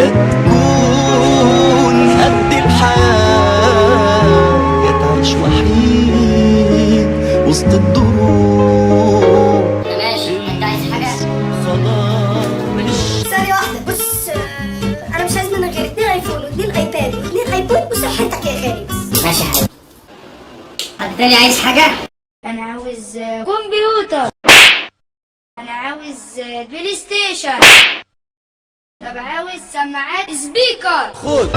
يا تكون قد الحياة يا تعيش وحيد وسط الدروب. ماشي، انت عايز حاجة؟ خلاص مش ثانية واحدة بص، أنا مش عايز منك غير اتنين iPhone واتنين iPad واتنين iPod وصحتك يا غالي بس. ماشي يا حبيبي. حد تاني عايز حاجة؟ انا عاوز كمبيوتر، انا عاوز PlayStation، طب عاوز سماعات speaker. خد،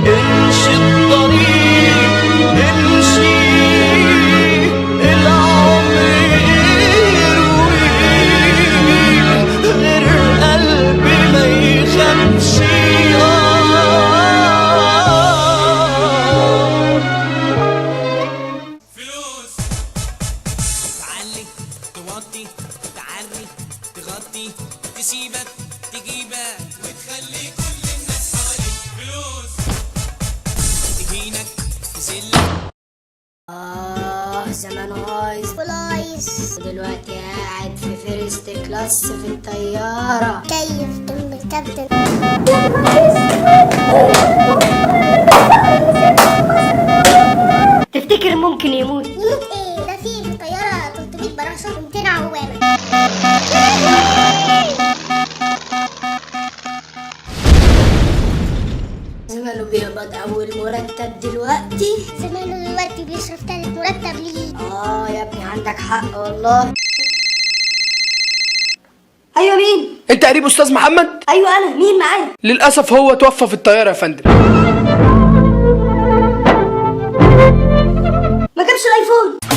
امشي الطريق، امشي، العمر يروي غير قلبي ما يخافش. آه. فلوس تعلي، توطي، تعري، تغطي، تسيبك، تجيبك، وتخلي كل الناس حواليك. فلوس تهينك، تذلك. آه، زمان هايص فلايس. دلوقتي قاعد في first class في الطيارة. كيف تم الكابتن؟ تفتكر ممكن يموت؟ يموت ايه؟ ده في الطيارة 300 براشة و200 عوامة. زمانه بيقبض أول مرتب دلوقتي. زمانه دلوقتي بيصرف تالت مرتب ليه. آه يا ابني، عندك حق والله. أيوة، مين؟ انت قريب استاذ محمد؟ أيوة أنا، مين معايا؟ للاسف هو توفى في الطيارة يا فندم. ما جابش ال iPhone.